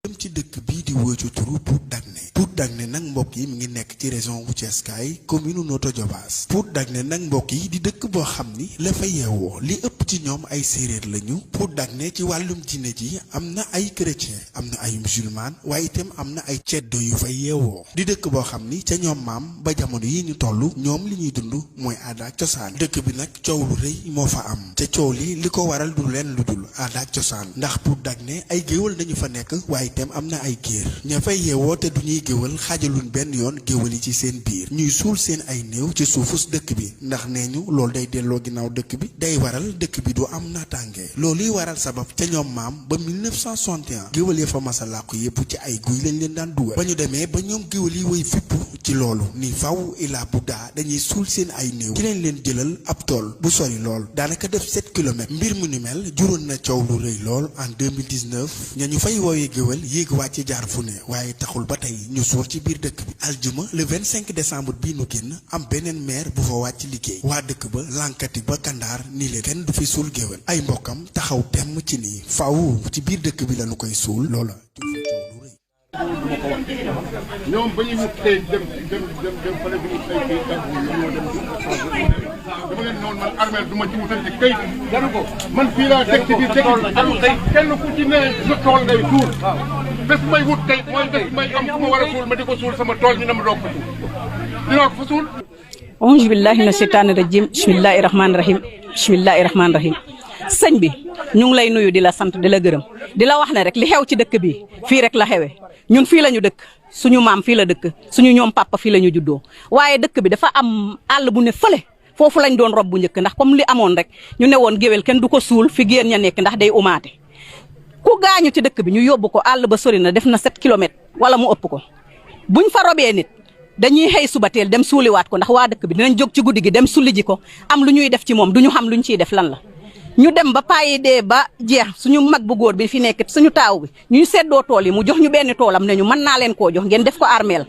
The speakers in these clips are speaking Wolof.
dem ci dëkk bii di wóoju turu Pout Dagné. Pout Dagné nag mbokk yi mi ngi nekk ci région wu Thiès kaay commune Notto Diobass. Pout Dagné nag mbokk yi di dëkk boo xam ni la fa yeewoo li ëpp ci ñoom ay séeréer lañu. Pout Dagné ci wàllum diine ji am na ay chrétien am na ay musulman waaye itam am na ay ceddo yu fa yeewoo. di dëkk boo xam ni ca ñoom maam ba jamono yi ñu toll ñoom li ñuy dund mooy aada ak cosaan. dëkk bi nag coow lu rëy moo fa am te coow li ko waral du leen lu dul aada ak cosaan ndax Pout Dagné ay géwël dañu fa nekk waaye itam am na ay géer ña fay yeewoo te du ñuy géwël xaajaluñ benn yoon géwël yi ci seen biir ñuy suul seen ay néew ci suufus dëkk bi ndax nee ñu loolu day delloo ginnaaw dëkk bi day waral dëkk bi du am naataange loolu yi waral sabab ca ñoom maam ba 1961 géwël ya fa masa làqu yépp ci ay guy lañ leen daan dugal ba ñu demee ba ñoom géwël yi way fippu ci loolu ni faw ilaa buddaa dañuy suul seen ay néew ci leen leen jëlal ab tool bu sori lool daanaka def 7 kilomètres mbir mu ni mel juróon na coow lu rëy lool en 2019 ña ñu fay woowee géwël yéeg wàcc jaar fu ne waaye taxul ba tey ñu suur ci biir dëkk bi aljuma le 25 décembre bii nu génn am beneen maire bu fa wàcc liggéey waa dëkk ba lànkati ba kandaar nii leen kenn du fi suul géwël ay mbokkam taxaw temm ci nii faaw ci biir dëkk bi lañu koy suul loola ñoom ba ñu wut tey dem fële bi ñu xëy kii kàddu gi ñoo dem dama leen noonu man armée du ma ci wutante kayit jaru ko man fii laa teg ci biir dëkk bi amul tey kenn ku ci ne sa tool ngay suul bés may wut kayit mooy bés may am fu ma war a suul ma di ko suul sama tool ñu ne ma doog ko suul dinaa ko fa suul. auzu billahi mina sheytaani rajim bismillahi rahmaani rahim bismillahi rahmaani rahim sëñ bi ñu ngi lay nuyu di la sant di la gërëm di la wax ne rek li xew ci dëkk bi fii rek la xewe ñun fii la ñu dëkk suñu maam fii la dëkk suñu ñoom papa fii la ñu juddoo waaye dëkk bi dafa am àll bu ne fële foofu lañ doon rob bu njëkk ndax comme li amoon rek ñu ne woon géwél kenn du ko suul fi géer ña nekk ndax day umaate ku gaañu ci dëkk bi ñu yóbbu ko àll ba sori na def na 7 kilomètres wala mu ëpp ko buñ fa robee nit dañuy xëy suba teel dem suuliwaat ko ndax waa dëkk bi dinañ jóg ci guddi gi dem sulli ji ko am lu ñuy def ci moom duñu xam luñ ciy def lan la ñu dem ba payi dee ba jeex suñu mag bu góor bi fi nekk suñu taaw bi ñu seddoo tool yi mu jox ñu benn toolam ne ñu mën naa leen koo jox ngeen def ko armeel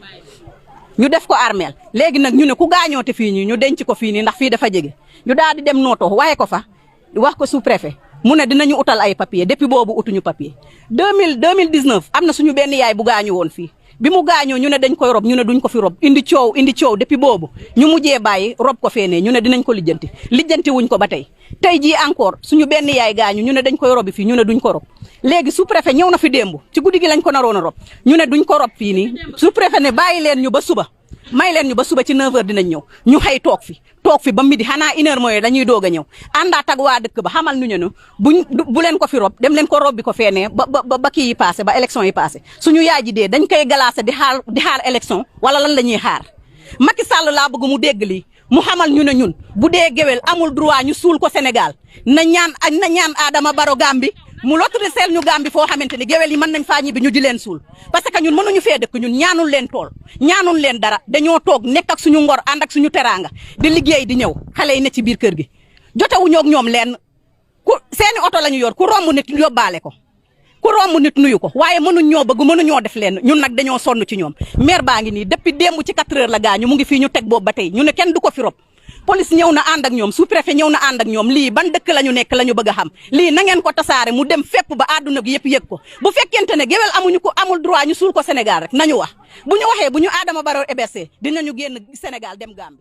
ñu def ko armeel léegi nag ñu ne ku gaañoote fii nii ñu denc ko fii nii ndax fii dafa jege ñu daal di dem Notto waaye ko fa wax ko sous-préfet mu ne dinañu utal ay papier depuis boobu utuñu papier 2019 am na suñu benn yaay bu gaañu woon fii bi mu gaañoo ñu ne dañ koy rob ñu ne duñ ko fi rob indi coow depuis boobu ñu mujjee bàyyi rob ko feenee ñu ne dinañ ko lijjanti wuñ ko ba tey jii encore suñu benn yaay gaañu ñu ne dañ koy robi fii ñu ne duñ ko rob léegi sous-préfet ñëw na fi démb ci guddi gi lañ ko naroon a rob ñu ne duñ ko rob fii nii sous-préfet ne bàyyi leen ñu ba suba may leen ñu ba suba ci 9h dinañ ñëw ñu xëy toog fi ba midi xanaa 1h mooy dañuy doog a ñëw àndaat ak waa dëkk ba xamal ñu ne bu leen ko fi rob dem leen ko robbi ko feenee ba kii yi passé ba élection yi passé suñu yaay ji dee dañ koy galaase di xaar élection wala lan la ñuy xaar Macky Sall laa bëgg mu dégg lii mu xamal ñu ne ñun bu dee géwél amul droit ñu suul ko Sénégal na ñaan Adama Barrow Gambie mu lotiseel ñu Gambie foo xamante ni géwél yi mën nañ faa ñibbi ñu di leen suul parce que ñun mënuñu fee dëkk ñun ñaanul leen tool ñaanul leen dara dañoo toog nekk ak suñu ngor ànd ak suñu teraanga di liggéey di ñëw xale yi ne ci biir kër gi jotewuñoo ak ñoom leen ku seeni oto la ñu yor ku romb nit yóbbaale ko ku romb nit nuyu ko waaye mënuñ ñoo bëgg mënuñoo def leen ñun nag dañoo sonn ci ñoom maire baa ngi nii depuis démb ci 4h la gaañu mu ngi fii ñu teg boobu ba tey ñu ne kenn du ko fi rob police ñëw na ànd ak ñoom sous-préfet ñëw na ànd ak ñoom lii ban dëkk la ñu nekk la ñu bëgg a xam lii na ngeen ko tasaare mu dem fépp ba àdduna gi yëpp yëg ko bu fekkente ne géwél amul droit ñu suul ko Sénégal rek nañu wax bu ñu waxee bu ñu Adama Barrow hébergé dinañu génn Sénégal dem Gambie